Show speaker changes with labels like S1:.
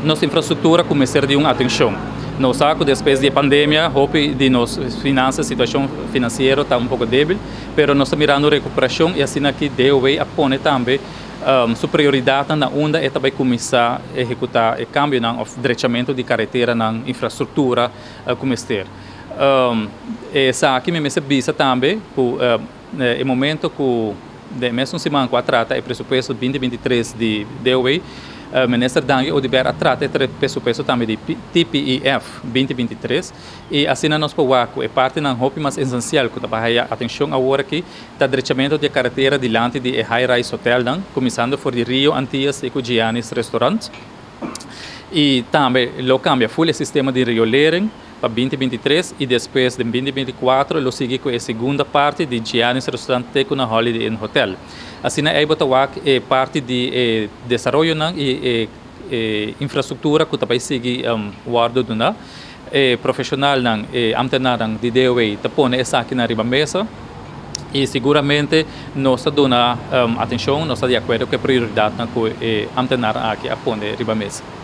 S1: Nos infrastruktura ku mester di un atenshon. Nos sa ku despues di e pandemia hopi di nos finansa, situashon finansiero ta un poko debil, pero nos ta mirando rekuperashon i asina aki DOW a pone tambe su prioridatnan na unda e ta bai kuminsá ehekutá e kambionan òf drechamentu di kareteranan, infrastruktura ku mester. Esaki mi mester bisa tambe ku e momento ku den e mesun siman ku a trata e presupuesto 2023 di DOW, Minister Dangui Oduber a trata e presupuesto tambe di TPEF 2023 i asina nos por wak ku e partinan hopi mas esensial ku ta bai haya atenshon awor aki ta drechamentu di e karetera dilanti di e high rise hotelnan kuminsando for di Rio Antillas te ku Giannis Restaurant i tambe lo kambia ful e sistema di riolering pa 2023 i despues den 2024 lo sigui ku e segunda parti di Giannis Restaurant te ku na Holiday Inn Hotel. Asina ei bo ta wak e parti di e desaroyonan i e e infrastruktura ku ta bai sigui wòrdu duna. E profeshonalnan, e ambtenarnan di DOW ta pone esakinan riba mesa i siguramente nos ta duna atenshon, nos ta di akuerdo ku e prioridatnan ku e ambtenarnan aki a pone riba mesa.